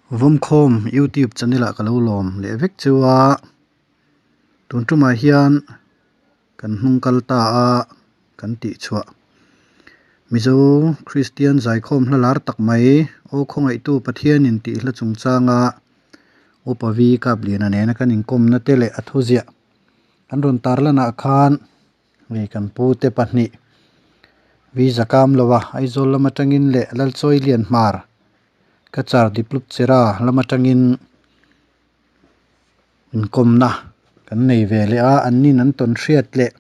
Vawmkhawm youtube channel ah ka lo lawm leh vek chu a, tun tumah hian kan hnung kal ta a kan tih chhuah Mizo Kristian zaikhawm hla lar tak mai Aw Khawngaihtu Pathianin tih hla chungchanga Upa V Kapliana nena kan inkawmna te leh a thuziah an rawn tarlanah khan Hei kan pu te pahnih visa kam lo a Aizawl lam atangin leh Lalchawi Lianhmar Cachar Dipluchera lam atangin inkawmna kan nei ve leh a an nin an tawn hriat leh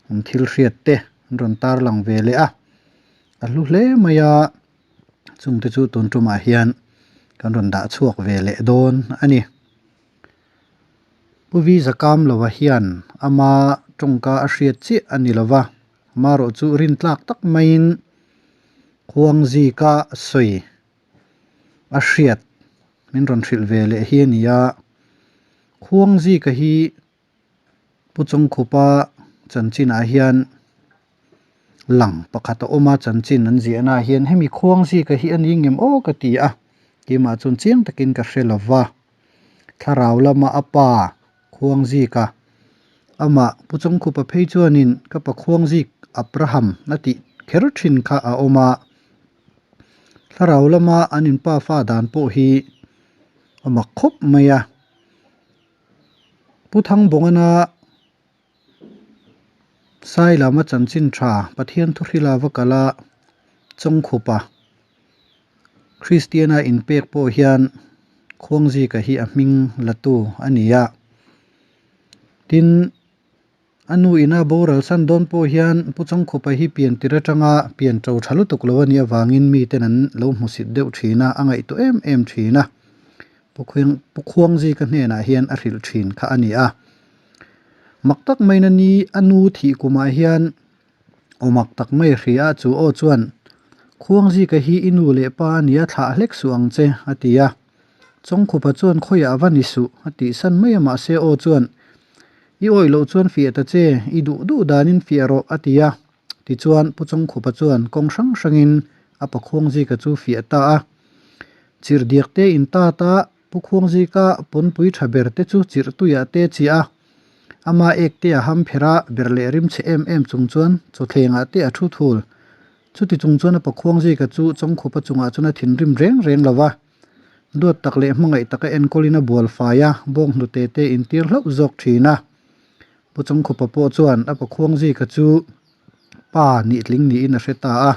an thil hriat te an rawn tarlang ve leh a a hlu hle mai a chungte chu tun tumah hian kan rawn dah chhuak ve leh dawn a ni. Pu Visa Kamlova hian ama tawngka a hriat chiah a ni lova, amaherawh chu rintlak tak maiin Khuangzika sawi a hriat min rawn hrilh ve leh hi a ni a. Khuangzika hi Pu Chawngkhupa chanchinah hian lang pakhat a awm a, chanchin an ziahna ah hian hemi Khuangzika hi a ni ngem aw ka ti a, keimah chuan chiang takin ka hre lo va. Thlarau lama a pa Khuangzika, amah Pu Chawngkhupa phei chuanin ka pa Khuangzik Abraham a tih kher thin kha a awm a. Thlarau lama an inpa fa dan pawh hi a mak khawp mai a. Pu Thangbawngana Sailama chanchin tha Pathian thuhrila va kal a Chawngkhupa Kristiana inpek pawh hian Khuangzika hi a hming la tu a ni a. Tin, a nu ina boral san dawn pawh hian Pu Chawngkhupa hi pian tir atanga pian to tha lutuk lo a nih avangin miten an lo hmusit deuh thin a, a ngaihtuah em em thin a. Pu Khuangzika hnenah hian a hrilh thin kha a ni a. Mak tak maina ni a nu thih kumah hian aw mak tak mai a hria a, chu aw chuan, Khuangzika hi i nu leh pa a nia thlah hlek suh ang che, a ti a. Chawngkhupa chuan khawiah va ni suh, a tih san mai a mahse aw chuan, I awih loh chuan fiah ta che, i duh duh danin fiah rawh, a ti a. Tichuan Pu Chawngkhupa chuan kawng hrang hrangin a pa Khuangzika chu fiah ta a. Chirhdiak te in tat a, Pu Khuangzika pawnpui tha ber te chu chirhtuiah te chiah a, ama ek te a ham pher a, ber leh rim chhe em em chung chuan chawthlengah te a thu thul. Chuti chung chuan a pa Khuangzika chu Chawngkhupa chungah chuan a thinrim reng reng lo va, duat tak leh hmangaih taka enkawlin a bual fai a, bawnghnute te intir hlauh zawk thin a. Pu Chawngkhupa pawh chuan a pa Khuangzika chu pa nihtling niin a hre ta a.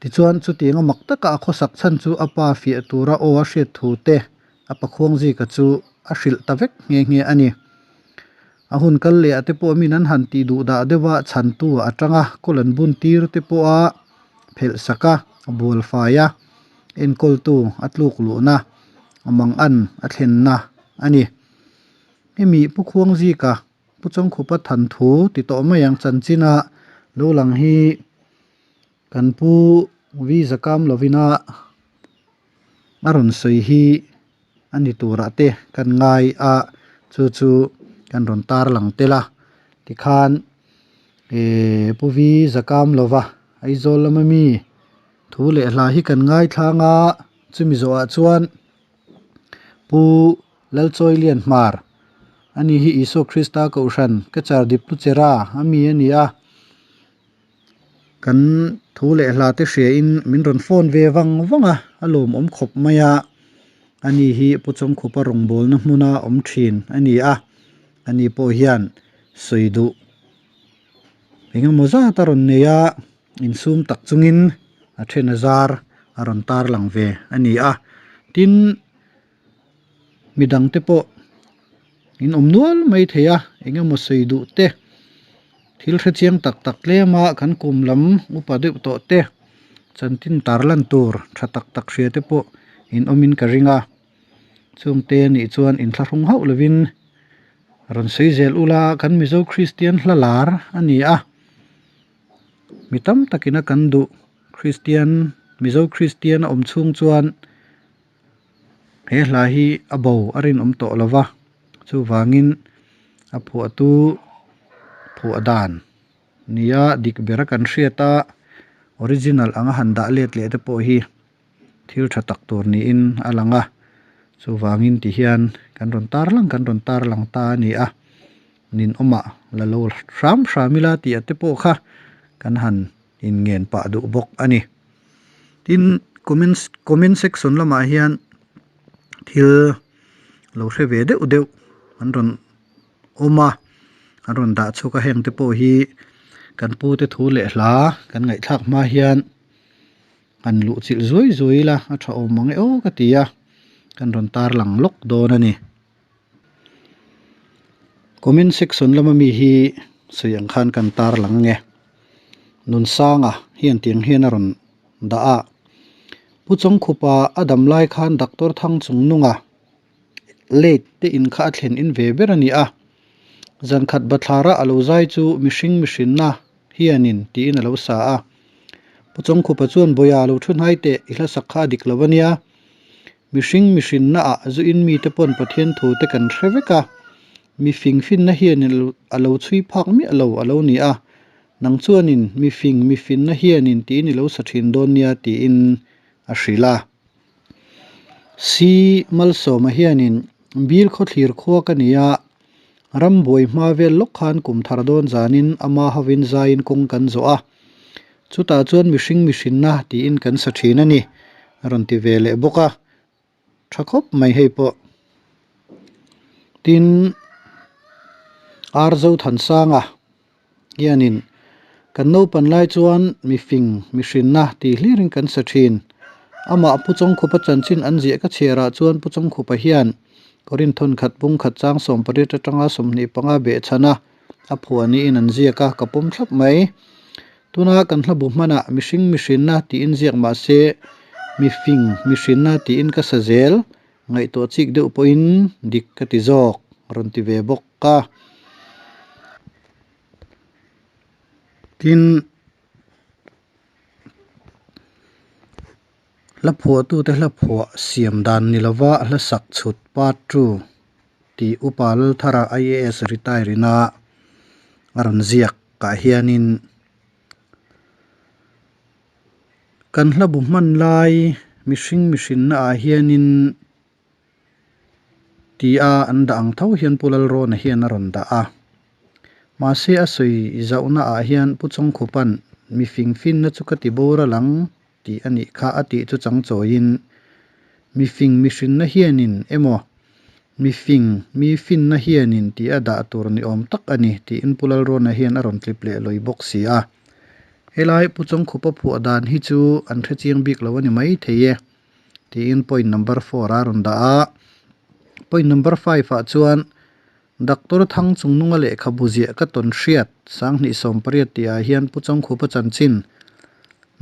Tichuan, chutianga mak taka a khawsak chhan chu a pa fiah tura aw a hriat thu te a pa Khuangzika chu a hrilh ta vek nghe nghe a ni. A hun kal leh ah te pawh min an han tih duh dah deuh a, chhantu a tang a, kawl an bun tir te pawh a phelh sak a, a bual fai a, enkawltu a tluk luhna, a mangan a thlenna a ni. Hemi Pu Khuangzika Pu Chawngkhupa thanthu ti tawh mai ang chanchina lo lang hi kan pu visa kam lovina a rawn sawi hi a ni turah te kan ngai a chu chu kan rawn tar lang tel a tikhan ehh pu visa kam lova Aizawl lama mi thu leh hla hi kan ngaithlang a chumi zawhah chuan pu Lalchawi Lianhmar ani hi Isua Krista Kohhran Cachar Dipluchera a mi a ni a. Kan thu leh hla te hriain min rawn phone ve vang vang a, a lawmawm khawp mai a. Ani hi Pu Chawngkhupa rawngbawlna hmuna awm thin a ni a, ani pawh hian sawi duh engemaw zat a rawn nei a, insum tak chungin a then a zar a rawn tarlang ve a ni a. Tin. Midang te pawh in awm nual mai thei a eng emaw sawi duh te thil hre chiang tak tak tlem a kan kum lam upa deuh tawh te chanchin tar lan tur tha tak tak hria te pawh in awm in ka ring a chung te anih chuan inthlahrung hauh lovin rawn sawi zel ula kan Mizo Kristian hla lar a ni a mi tam takin a kan duh Kristian Mizo Kristian a awm chhung chuan. He hla hi a bo a rinawm tawh lo va, chuvangin a phuahtu phuah dan nia dik bera kan hriat a, original anga han dah let leh te pawh hi thil tha tak tur niin a lang a. Chuvangin ti hian kan rawn tarlang kan rawn tarlang ta a ni a, ninawmah la lo hram hram ila tih te pawh kha kan han inngen pah duh bawk a ni. Tin, comment comment section lamah hian thil lo hre ve deuh deuh an rawn awm a, an rawn dah chhuak a heng te pawh hi kan pu te thu leh hla kan ngaihthlak hma hian han luh chilh zuai zuai ila a tha awm mang e aw ka ti a, kan rawn tarlang lawk dawn a ni. Comment section lama mi hi sawi ang khan kan tarlang ang e. Nunsanga hian tiang hian a rawn dah a, Pu Chawngkhupa a dam lai khan Doctor Thangchungnunga Late te in kha a thlen in ve ber a ni a, zan khat bathlara a lo zai chu mihring mihrinna hianin tiin a lo sa a. Pu Chawngkhupa chuan Bawia lo thu hnai teh i hla sak kha a dik lo a nia. Mihring mihrinna ah zu in mite pawn Pathian thu te kan hre vek a, mi fing finna hianin a lo chhui phak miah lo a lo ni a, nang chuanin mi fing mi finna hianin tiin i lo sa thin dawn nia tiin a hrilh a. Si Malsawma hianin Bil khawthlir khua ka ni a, rambuai hma vel lawk khan kum thar dawn zanin ama hovin zaiin kawng kan zawh a, chutah chuan mihring mihrinna tiin kan sa thin a ni, a rawn ti ve leh bawk a, tha khawp mai hei pawh. Tin, Arzo Thansanga. Hianin, Kan naupan lai chuan mi fing, mi hrinna tih hlirin kan sa thin. Amah Pu Chawngkhupa chanchin an ziah ka chhiarah chuan Pu Chawngkhupa hian Korin thawnkhat bungkhat chang 18 atanga 25 behchhan a a phuah niin an ziak a, ka pawm thlap mai. Tuna kan hlabu hmanah mihring mi hrinna tiin ziak mah se mi fing, mi hrinna tiin ka sa zel, ngaihtuah chik deuh pawhin dik ka ti zawk, rawn ti ve bawk. Ka. Tin, hla phuahtute hla phuah siam dan ni lova hla sak chhut part 2 tih Upa Lalthara IAS retire ina a rawn ziak ah hianin kan hla bu hman lai mihring mihrinna ah hianin Ti a an dah ang tho hian Pu Lalrawna hian a rawn dah a. Mahse a sawi zauhna ah hian Pu Chawngkhupa'n mi fing finna chu ka ti boral ang tih a nih kha a tih chu chang chawiin mi fing mihrinna hianin emaw mi fing mi finna hianin tih a dah tur ni awm tak a ni tiin Pu Lalrawna hian a rawn tlip leh lawi bawk si a. Helai Pu Chawngkhupa phuah dan hi chu an hrechiang bik lo a ni maithei e. Tiin point number 4 a rawn dah a. Point number 5 ah chuan Doctor Thangchungnunga lehkhabu ziah ka tawn hriat 2018 tih ah hian Pu Chawngkhupa chanchin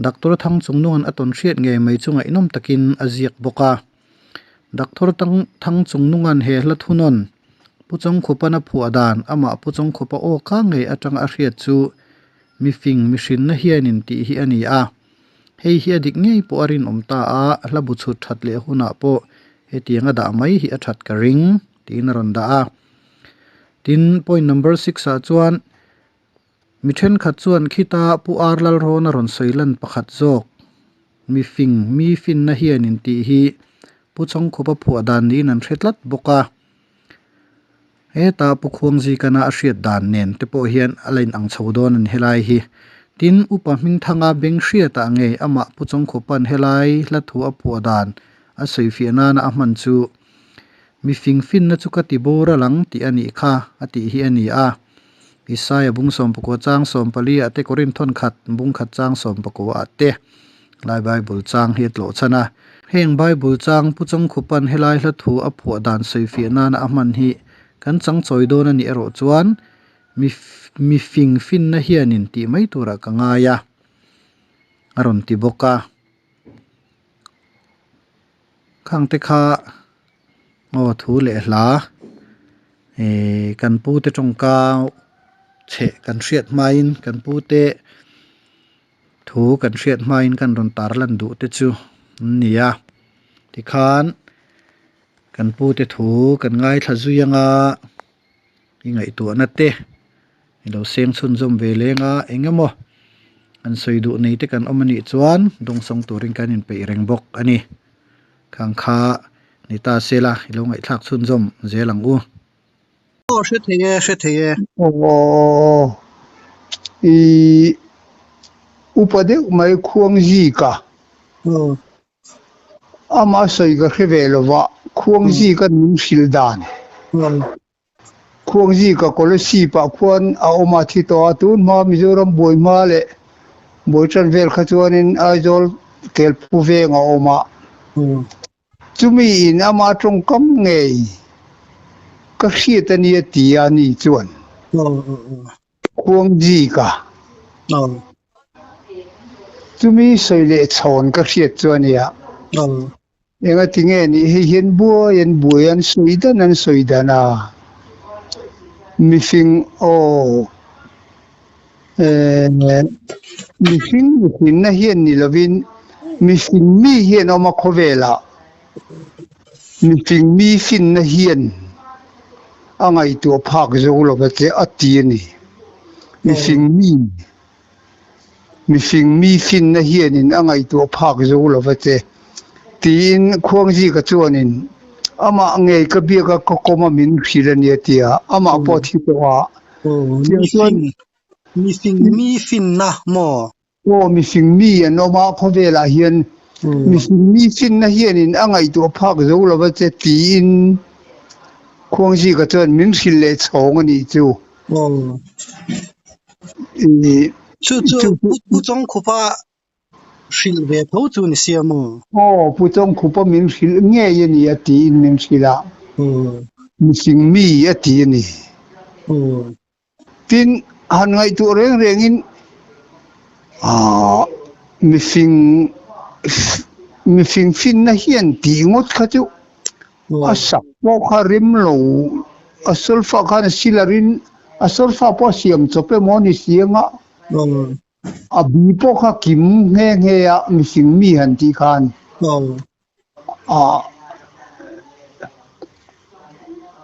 Doctor Thangchungnunga'n a tawn hriat ngei mai chu ngaihnawm takin a ziak bawk a. Doctor Thangchungnunga'n he hla thunawn Pu Chawngkhupa'n a phuah dan amah Pu Chawngkhupa aw ka ngei atanga a hriat chu mifing mihrinna hianin tih hi a ni a. Hei hi a dik ngei pawh a rinawm ta a, hla bu chhut that leh hunah pawh hetiang a dah mai hi a that ka ring, tiin a rawn dah a. Tin, point number 6 ah chuan mi thenkhat chuan khita Pu R Lalrawn a rawn sawi lan pakhat zawk, mi fing, mi finna hianin tih hi Pu Chawngkhupa phuah dan niin an hre tlat bawk a. Heta Pu Khuangzikana a hriat dan nen te pawh hian a la inang chho dawn a ni helai hi. Tin, Upa Hmingthanga beng hriatah ngei amah Pu Chawngkhupa'n helai hla thu a phuah dan a sawifiah nana a hman chu Mi fing finna chu ka ti boral ang tih a nih kha a tih hi a ni a. Isaia bung 19 chang 14 ah te Korin thawnkhat bung khat chang 19 ah te Lai Bible chang hi a tlawh chhan a. Heng Bible chang Pu Chawngkhupa'n helai hla thu a phuah dan sawifiah nana a hman hi kan chang chawi dawn a nih erawh chuan mi mi fing finna hianin tih mai turah ka ngai a, a rawn ti bawk a. Khangte kha aw thu leh hla ih kan pute tawngka chheh kan hriat hmain kan pute. Thu kan hriat hmain kan rawn tar lan duh te chu an ni a, tikhan kan pute thu kan ngaithla zui anga i ngaihtuahna te i lo seng chhunzawm ve leng a, eng emaw an sawi duh nei te kan awm a nih chuan dawngsawng turin kan inpeih reng bawk a ni. Khang kha Ni ta se la, i lo ngaihthlak chhunzawm zel ang u. Aw hre thei e, hre thei e. Aw i upa deuh mai Khuangzika. Aw. Amah sawi ka hre ve lova, Khuangzika min hrilh dan. Aw. Khuangzika Kolasib ah khuan a awm a thi tawh a, tun hma Mizoram buai hma leh buai tan vel kha chuanin Aizawl Kelphu veng a awm a. Chumi in ama tawngkam ngei ka hriat a nia ti a ni chuan Khuangzika chumi sawi leh chhawn ka hriat chu a nia. Engati nge nih hei hian buai an buai an sawi dan an sawi dan a, mifing aw mihring mihrinna hian ni lovin mifing mi hian awm a khawvelah mifing mi finna hian a ngaihtuah phak zo lova che a ti a ni. Mifing mi. Mifing mi finna hianin a ngaihtuah phak zo lo va che, tiin Khuangzika chuanin amah ngei ka biak a ka kawm a min hrilh a nia tia amah pawh a thi tawh a. Tiang chuan Mifing mi finna maw? Aw, mifing mi an awm a khawvelah hian mifing mi finna hianin a ngaihtuah phak zo lo va che, tiin Khuangzika chuan min hrilh leh chhawng a nih chu. Chu chu Pu Chawngkhupa hrilh ve tho chu ni sia maw? Aw, Pu Chawngkhupa min hrilh ngei a ni a tiin min hrilh a, mihring mi a ti a ni. Tin, han ngaihtuah reng rengin mihring mihring finna hian tih ngawt kha chu A sak pawh kha rem lo, a solfa khan a silar in a solfa pawh a siam chawp emaw ni si anga a bi pawh kha kim nghe nghe a mihring mi han tih khan a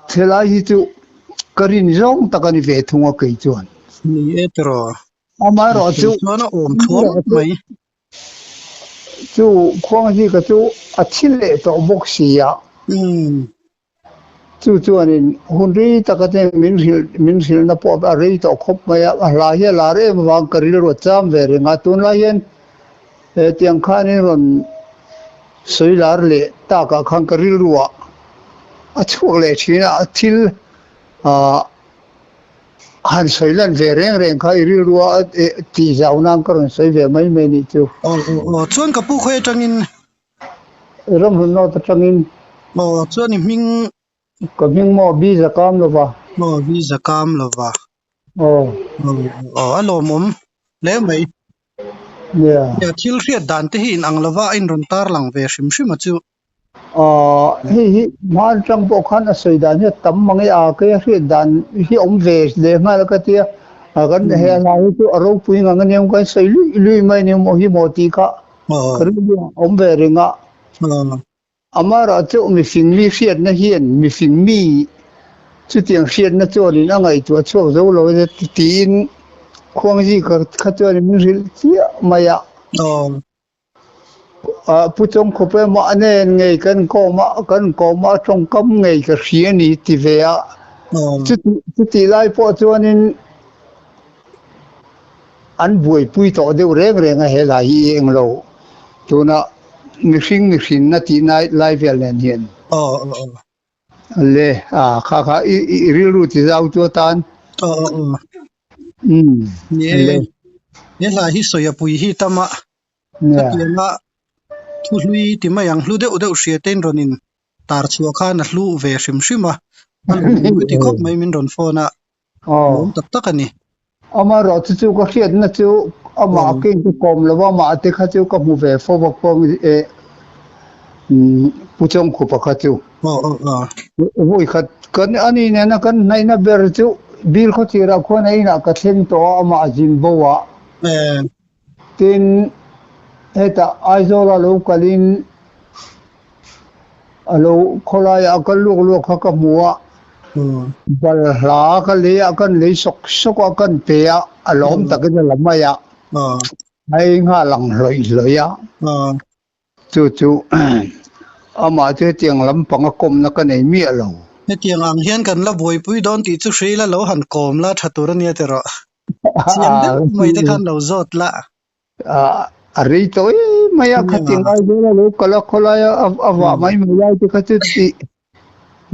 helai hi chu ka rin zawng tak a ni ve thung a kei chuan. Ni e tiraw. Amaherawhchu Chuan a awm thluam mai. Chu Khuangzika chu a thi leh tawh bawk si a. Chu chuanin hun rei taka te min hrilh min hrilhna pawh a rei tawh khawp mai a, a hla hi a lar em avang ka rilru a cham ve reng a, tunlai hian he tiang khanin rawn sawi lar leh takah khan ka rilru ah a chhuak leh thin a, thil ah Han sawi lan ve reng reng kha i rilrua tih zau nan ka rawn sawi ve mai mai nih chu. Aw aw aw chuan ka pu khawi atangin. Ramhlun North atangin. Aw chuan i hming. Ka hming maw Bi Zakam lova. Aw Bi Zakam lova. Aw. Aw aw a lawmawm hle mai. Nia. Nia thil hriat dan te hi inang lova a inrawn tarlang ve hrim hrim a chu. Hei hi hman atang pawh khan a sawi dan hi a tam mang e a, kei a hriat dan hi awm ve leh nghal ka tia, kan he a hla hi chu a ropui ngang aniang kan sawi luih luih mai aniang maw hi maw tih kha ka rilru ah a awm ve reng a. Amaherawhchu mifing mi hriatna hian mifing mi chutiang hriatna chuanin a ngaihtuah chhuak zo lo e tiin Khuangzi kha chuanin min hrilh chiah mai a. Pu Chawngkhup emaw a nen ngei kan kawm a, kan kawm a tawngkam ngei ka hria a ni ti ve a. Chutih lai pawh chuanin an buaipui tawh deuh reng reng a helai hi i eng lo tuna mihring mihrinna tih lai vel nen hian. Le a kha kha i rilru ti zau chu atan. Ni e, he hla hi sawi a pui hi tam a, khatianga thu hlui ti mai ang hlu deuh deuh hria te in rawn in tar chhuah khan a hlu ve hrim hrim a, a lawm ka ti khawp mai min rawn phone a, lawm tak tak a ni. Amaherawh chu chu ka hriatna chu amah keng chu kawm lo a, amah te kha chu ka hmu ve fo a khuang e Pu Chawngkhupa kha chu. Vawi khat kan ani nena kan hnaihna ber chu Bil khawchirah khuan a inah ka thleng tawh a, amah a zin bo a. Tin, hetah Aizawla lo kalin A lo khawlaiah a kal luak luak kha ka hmu a, balhla ka lei a, kan lei sawk sawk a, kan pe a, a lawm takin a la mai a, a ei nghal ang hlawih hlawih a, chu chu Amah chu hetiang lampanga kawmna ka nei miah lo. Hetiang ang hian kan la buaipui dawn tih chu hria ila lo han kawm la tha tur a nia tiraw. Chiang deuh mai te khan lo zawt la. A rei tawh em mai a, khati ngai vel a lo kal a, khawlai a vah mai mai lai te kha chu tih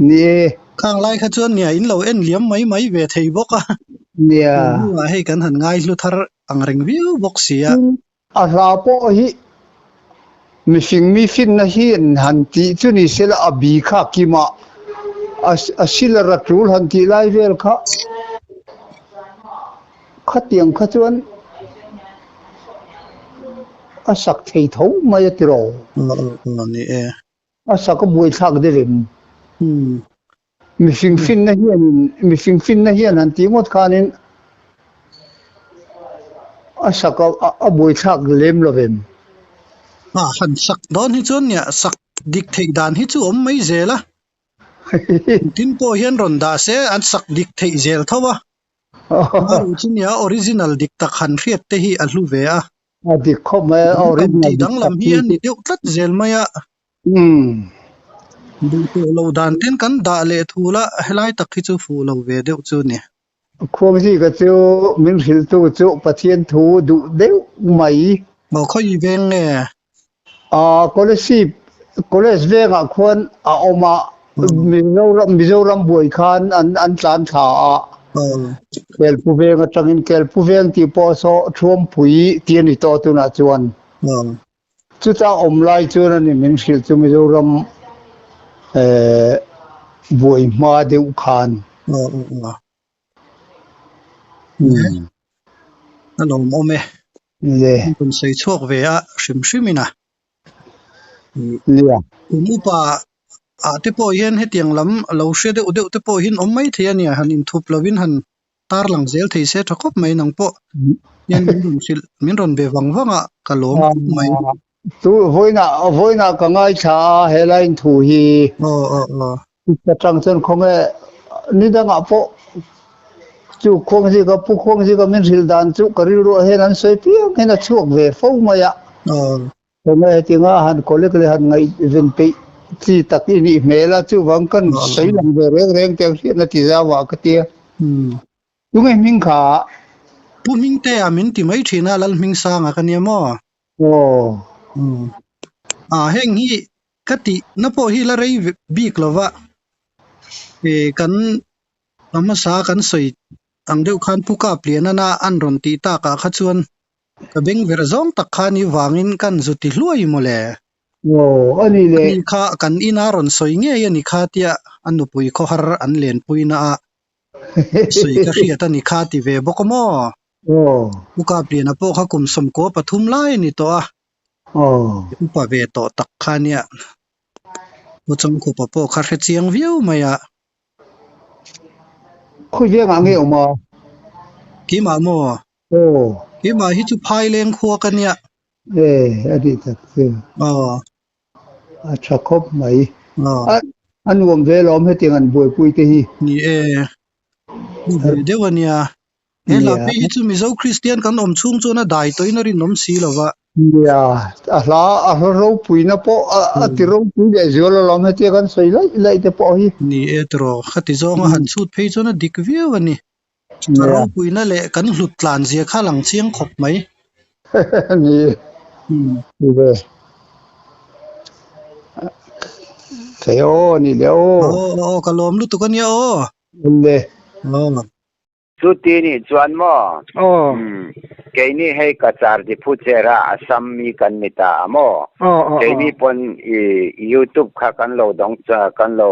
ni e. Khang lai kha chuan nia in lo en liam mai mai ve thei bawk a. Nia. Hnuah hei kan han ngaihlu thar ang reng viau bawk si a. A hla pawh hi mihring mi finna hian han tih chu ni sela a bi kha kimah a silar a tul han tih lai vel kha khatiang kha chuan a sak thei tho mai a ti ro. Ni e. A sak a buaithlak deuh em? Mihring finna hianin mihring finna hian han tih ngawt khanin a sak a buaithlak lem lo vem. A han sak dawn hi chuan nia sak dik theih dan hi chu awm mai zel a. Tin pawh hian rawn dah se an sak dik theih zel tho a. Amaherawhchu chu nia original dik tak han hriat te hi a hlu ve a. A dik khawp mai a, original dik tak danglam hi a ni deuh tlat zel mai a. Duh tawh lo dan ten kan dah leh thul a, helai tak hi chu fuh lo ve deuh chu ni. Khuangzika chu min hrilhtu chu Pathian thu duh deuh mai. Maw khawi veng nge? College college vengah khuan a awm a, Mizoram Mizoram buai khan an an tlan thla a. Kelpu veng atangin Kelpu veng tih pawh saw Thuampui tih a ni tawh tunah chuan. Chuta awm lai chuan a ni min hrilh chu Mizoram buai hma deuh khan. A lawmawm e. Rawn sawi chhuak ve a hrim hrim in a. Kum upa ah te pawh hian hetiang lam lo hre deuh deuh te pawh hian awm mai thei a nia han inthup lovin han tar lang zel thei se tha khawp mai nang pawh hian min rawn hrilh min rawn be vang vang a ka lawm khawp mai. Chu vawiinah vawiinah ka ngaithla a helai in thu hi. Aw aw aw. Ka tang chuan khawnge ni dangah pawh chu Khuangzika Pu Khuangzika min hrilh dan chu ka rilruah hian an sawi piang hian a chhuak ve fo mai a. Khawnge hetinga han collect leh han ngaihven peih chi tak i nih hmel a chuvang kan sawi lang ve reng reng te ang hriatna ti zau ah ka tia. Tunge hming kha? Pu Hmingtea min ti mai thin a, Lalhmingsanga ka nia maw? Aw. A heng hi ka tih na pawh hi la rei bik lo va, kan hmasa kan sawi ang deuh khan Pu Kaplianana an rawn tih takah kha chuan ka beng verh zawng tak kha ni vangin kan zu ti hluai mawle. Aw, a ni le. Ani kha kan ina rawn sawi ngei a ni kha tia a nupui khawhar an lenpuina a sawi ka hriat a ni kha ti ve bawk a maw? Aw. Pu Kapliana pawh kha kum 13 lai a ni tawh a. Aw. Upa ve tawh tak kha nia. Pu Chawngkhupa pawh kha hre chiang viau mai a. Khawi vengah nge awm a? Keimah maw? Aw. Keimah hi chu Phaileng khua ka nia. E, a tih tak chu. Aw. A tha khawp mai. Aw. A nuam ve lawm hetiang an buaipui te hi. Ni e. Ni ve deuh a nia. He hla phei hi chu Mizo Kristian kan awm chhung chuan a dai tawhin a rinawm si lo va. Nia, a hla a hla ropuina pawh a ti ropui leh zual alawm hetia kan sawi laih laih te pawh hi. Ni e tiraw, khati zawnga han chhut phei chuan a dik viau a ni. A ropuina leh kan hlut tlan zia kha lang chiang khawp mai. Ni e, ni ve. Thei aw, ni le aw. Aw, aw, ka lawm lutuk a nia aw. Le. Aw. Chuti nih chuan maw? Aw. Keini hei Cachar Diphucher a Assam mi kan ni ta a maw? Aw, aw, aw. Keini pawn i YouTube kha kan lo dawng kan lo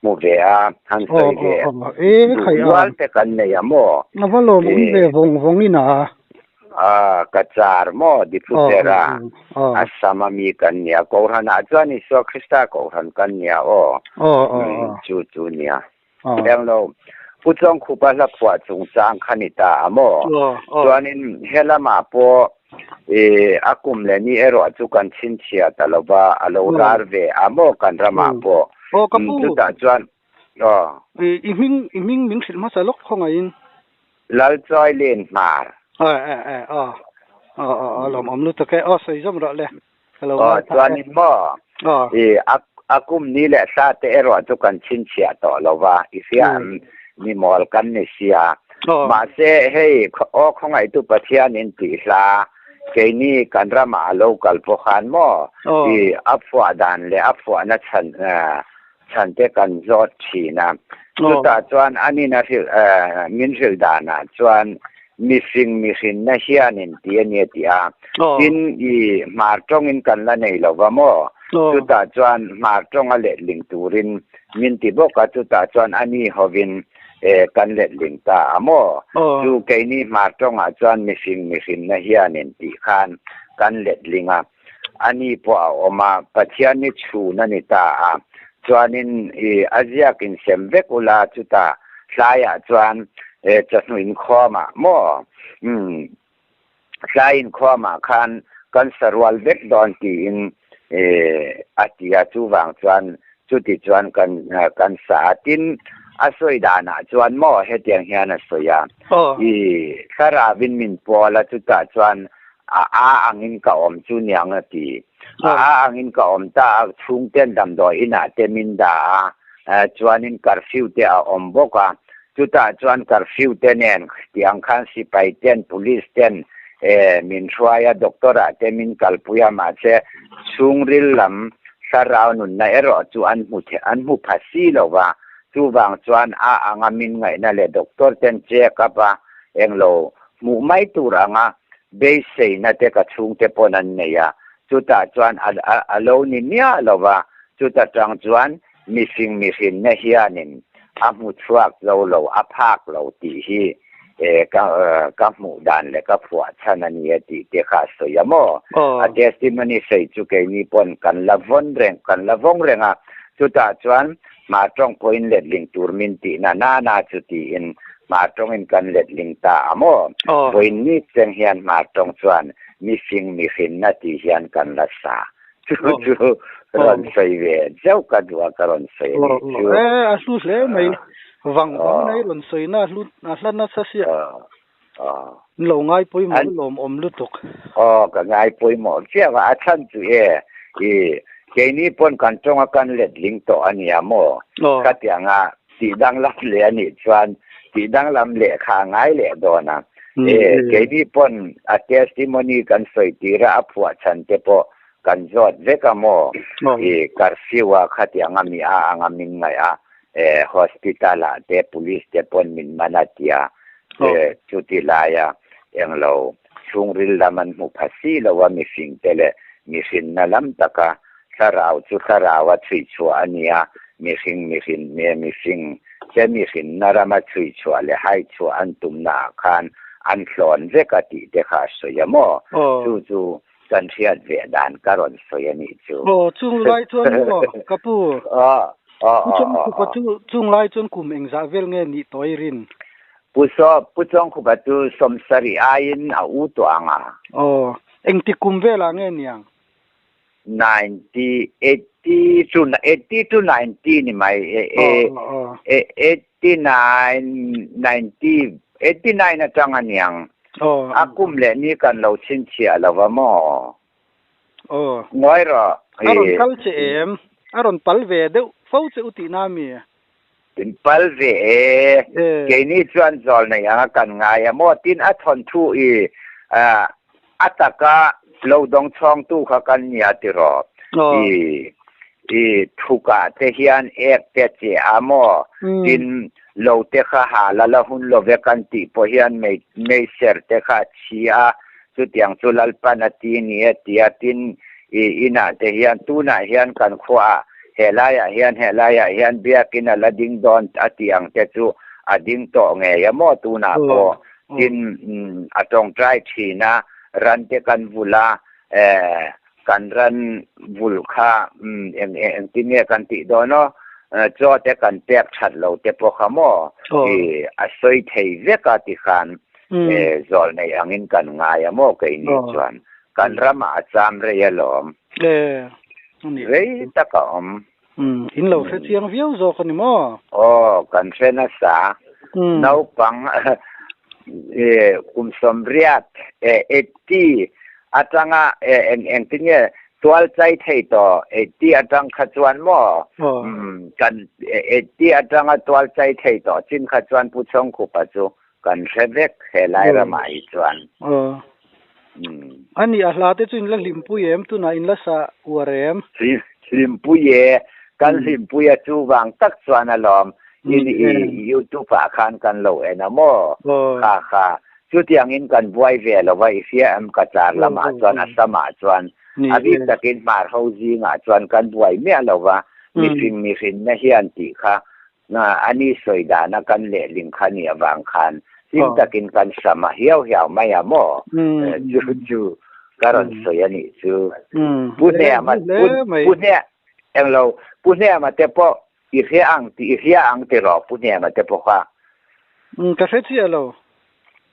hmu ve a, han sawi ve Aw, aw, aw. E, duh khai a. nual te kan nei a maw? A va lawm awm ve vawng vawng in a. A, Cachar maw Diphucher a Aw, aw. Assam a mi kan nia. Kohhran ah chuan Isua Krista Kohhran kan nia aw. Aw, aw, aw. Chu chu nia. Englo, Pu Chawngkhupa hla phuah chungchang kha ni ta a maw? Chuanin he lamah pawh i a kum leh ni erawh chu kan chhinchhiah ta lo va, a lo rar ve a maw kan ramah pawh. Aw ka pu. Chutah chuan aw. I hming i hming min hrilh hmasa lawk khawngaihin. Lalchawilin Hmar. Aw e e aw aw aw lawmawm lutuk e. Aw sawi zawm rawh le. Ka lo Aw ngaithla e. Chuanin maw Aw. I a. A kum ni leh thla te erawh chu kan chhinchhiah tawh lo va, i hria em? Mi mawl kan ni sia. Mahse, hei, aw khawngaihtu Pathianin tih hla, keini kan ramah a lo kal pawh khan maw, i a phuah dan leh a phuahna chhan chhan te kan zawt thin a. Chutah chuan anin a hrilh min hrilh danah chuan mihring mihrinna hianin ti a ni a ti a. Tin, i hmar tawngin kan la nei lo va maw? Chutah chuan hmar tawnga letling turin min ti bawk a, chutah chuan ani hovin kan letling ta a maw? Chu keini hmar tawngah chuan mihring mihrinna hianin tih khan kan letling a. A ni pawh a awm a, Pathian hi chhun a ni ta a, chuanin i a ziak in sem vek ula, chutah hlaiah chuan chawhnu inkhawmah maw umm hlai inkhawmah khan kan sarual vek dawn tiin a ti a, chuvang chuan chuti chuan kan kan sa a, tin a sawi danah chuan maw hetiang hian a sawi a, i thlarauin min pawl a, chutah chuan A a angin ka awm chu niang a ti. A a angin ka awm ta a, chhungten damdawi inah te min dah a, chuanin curfew te a awm bawk a. Chutah chuan curfew te nen tiang khan sipai ten, police ten min hruai a, doctor ah te min kalpui a, mahse chhungril lam thlarau nunna erawh chu an hmu an hmu pha si lo va. Chuvang chuan a anga min ngaihna leh doctor ten check up a englo Hmuh mai tur anga beiseina te ka chhungte pawn an nei a, chutah chuan a lo ni miah lo va, chuta tang chuan mihring mihrinna hianin a hmu chhuak zo lo, a phak lo tih hi ka hmuh dan leh ka phuah chhan a ni e tih te kha a sawi a maw? A testimony sawi chu keini pawn kan la vawn reng, kan la vawng reng a, chutah chuan Hma tawng pawhin letling tur min tih na na na chu tiin hma tawngin kan letling ta a maw? Vawiin ni cheng hian hma tawng chuan mifing mihrinna tih hian kan la sa. Chu chu rawn sawi ve zeuh ka duh a ka rawn sawi a nih chu. E a hlu hle mai. Vang vang nei rawn sawi na a hlu a hla nasa sia. In lo ngai pawimawh lawmawm lutuk. Aw ka ngai pawimawh chiah a, a chhan chu e i keini pawn kan tawnga kan letling tawh a nia maw? Khatianga tih danglam leh a nih chuan tih danglam leh kha a ngai leh dawn a. E keini pawn a testimony kan sawi tir a, a phuah chhan te pawh kan zawt vek a maw? I curfew a khatianga mi a anga min ngaih a, e hospital ah te police te pawn min man a tia e chuti laia englo chhungril lam an hmu pha si lo a mihring te leh mihrinna lam taka thlarau chu thlarau a chhui chhuah a nia mihring mihrin nge mihring te mihrinna rama chhui chhuah leh hai chhuah an tumna ah khan an thlawn vek a tih te kha a sawi a maw chu chu Kan hriat ve dan ka rawn sawi a nih chu. Aw, chung lai chuan maw ka pu? Aw, aw, Pu aw, Chawngkhupa aw. chu chung lai chuan kum engzah vel nge nih tawh i rin? Pu Saw, Pu Chawngkhupa chu sawmsarih aiin a u tawh ang a. Aw, engtik kum velah nge niang? 90, 80 to, 80 to 90 ni mai, e, e, Aw, aw, aw. e, 89, 90, 89 atang a niang. Aw. A kum leh ni kan lo chhinchhiah lo va maw? Aw. Ngawi rawh. A rawn kal che em? A rawn pal ve deuh fo che u tihna mi? In pal ve e. Keini chuan zawl nei anga kan ngai a maw? Tin a thawnthu i a taka lo dawng chhawngtu kha kan nia tiraw? I i thukah te hian ek te che a maw? Tin lo te kha ha la la hun lo ve kan tih pawh hian mei meiser te kha a chhi a, chutiang chu Lalpan a ti ni e tia tin i inah te hian tunah hian kan khuaah helaiah hian helaiah hian biakin a la ding dawn a tih ang te chu a ding tawh ngei a maw tunah pawh tin a tawngtai thin a, ran te kan vul a, Kan ran vul kha eng engtin nge kan tih dawn aw, chaw te kan pek that lo te pawh kha maw i a sawi thei vek a ti khan zawl nei angin kan ngai a maw keini chuan kan ramah a cham rei alawm rei tak a awm. In lo hre chiang viau zawk a ni maw? Aw kan hre nasa naupang kum sawmriat eighty atanga eng engtin nge. Tual chai thei tawh 80 atang kha chuan maw kan 80 atanga tual chai thei tawh chin kha chuan Pu Chawngkhupa chu kan hre vek he lai ramah hi chuan. Ani a hla te chu in la hlimpui em? Tunah in la sa uar em? Hlimpui e, kan hlimpui a chu vang tak chuan alawm in i youtube ah khan kan lo en a maw? Kha kha Chutiangin kan buai ve lo va, i hria em? Ka char lamah chuan, a samah chuan, a bik takin hmar ho zingah chuan kan buai miah lo va, mihring mihrinna hian tih kha a ni sawi dana kan lehling kha nih avang khan hlim takin kan sam a hiau hiau mai a maw? Chu chu ka rawn sawi a nih chu. Pu Hnema, Pu Hne, englo, Pu Hnema te pawh I hria ang tih i hria ang tiraw Pu Hnema te pawh kha. Umm ka hre chiah lo.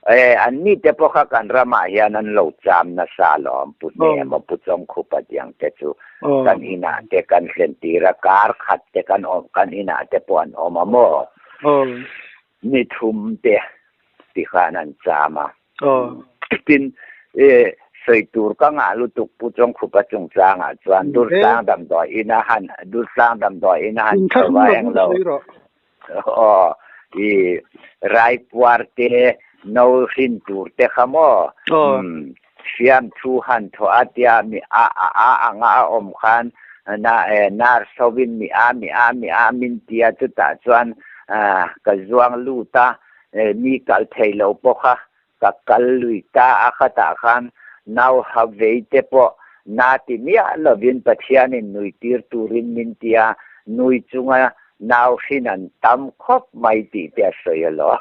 E, an ni te pawh kha kan ramah hian an lo cham nasa alawm Pu Hnema, Pu Chawngkhupa tiang te chu kan inah te kan thlen tir a, kar khat te kan awm kan inah te pawh an awm a maw? Ni thum te ti khan an cham a. Tin, e, sawi tur ka ngah lutuk Pu Chawngkhupa chungchangah chuan Durtlang damdawi in a han Durtlang damdawi in a han chho a englo. Aw, i raipuar te, no hrin tur te kha maw? Umm, fiamthu han thaw a tia mi a a a anga a awm khan na e nurse hovin mi a mi a mi a min tia chutah chuan ka zuang lut a Mi kal thei lo pawh kha ka kal lui ta a, khatah khan nau ha vei te pawh na ti miah lovin Pathianin nui tir turin min ti a, nui chunga nau hrin an tam khawp mai tih te a sawi alo.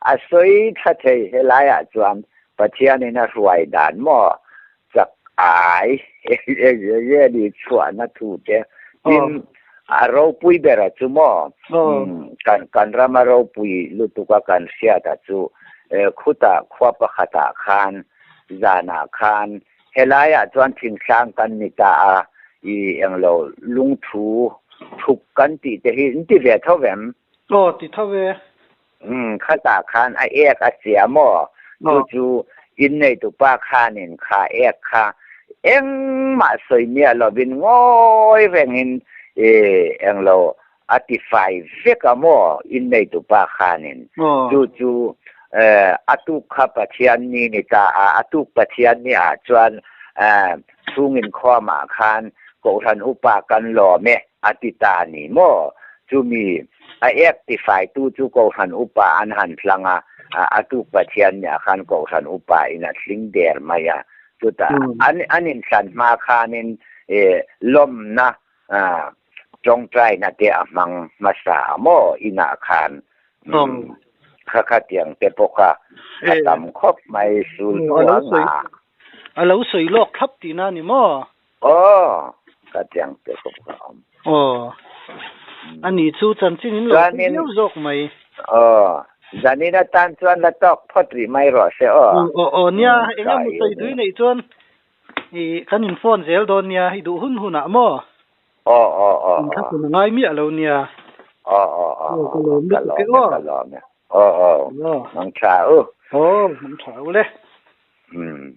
A sawi tha thei helaiah chuan Pathianin a hruai dan maw chak ai ni chhuahna thu te tin a ropui ber a chu maw kan kan rama ropui lutuk a kan hriat a chu khuta khua pakhatah khan zanah khan helaiah chuan thingtlang kan ni ta a i englo lungthu thuk kan tih te hi in ti ve tho vem? Aw ti tho ve. Umm khatah khan a ek a sia maw? Chu chu inneitupa khanin kha ek kha engmah sawi miah lovin ngawi rengin englo a ti fai vek a maw inneitupa khanin. Chu chu a tuk kha Pathian ni ni ta a, a tuk Pathian ni ah chuan chhungin khuamah khan Kohhran upa kan lawm e a ti ta ni maw? Chumi A ek tifaitu chu Kohhran Upa an han hlang a, a tuk Pathian nia khan Kohhran Upa in a tling der mai a. Chutah an an inthlan hma khanin lawmna tawngtaina te a hmang hmasa a maw inah khan kha khatiang te pawh kha a tam khawp mai sul hnuang a. A lo sawi lawk thlap tihna a ni maw? Aw, ka tiang te khawp ka awm. Aw, a ni chu chanchin in lo hmu viau zawk mai. Aw, zanin atan chuan la tawk phawt rih mai rawh se aw. Aw, aw, nia, eng emaw sawi dui neih chuan i kan in phone zel dawn nia, i duh hun hunah maw? Aw, aw, aw, aw. Inthlahrun a ngai miah lo nia. Aw, aw, aw, Aw, ka lawm ka lutuk e lawm e, aw. ka lawm e. Aw, aw, Aw. mang tha u. Aw, mang tha u le. Umm.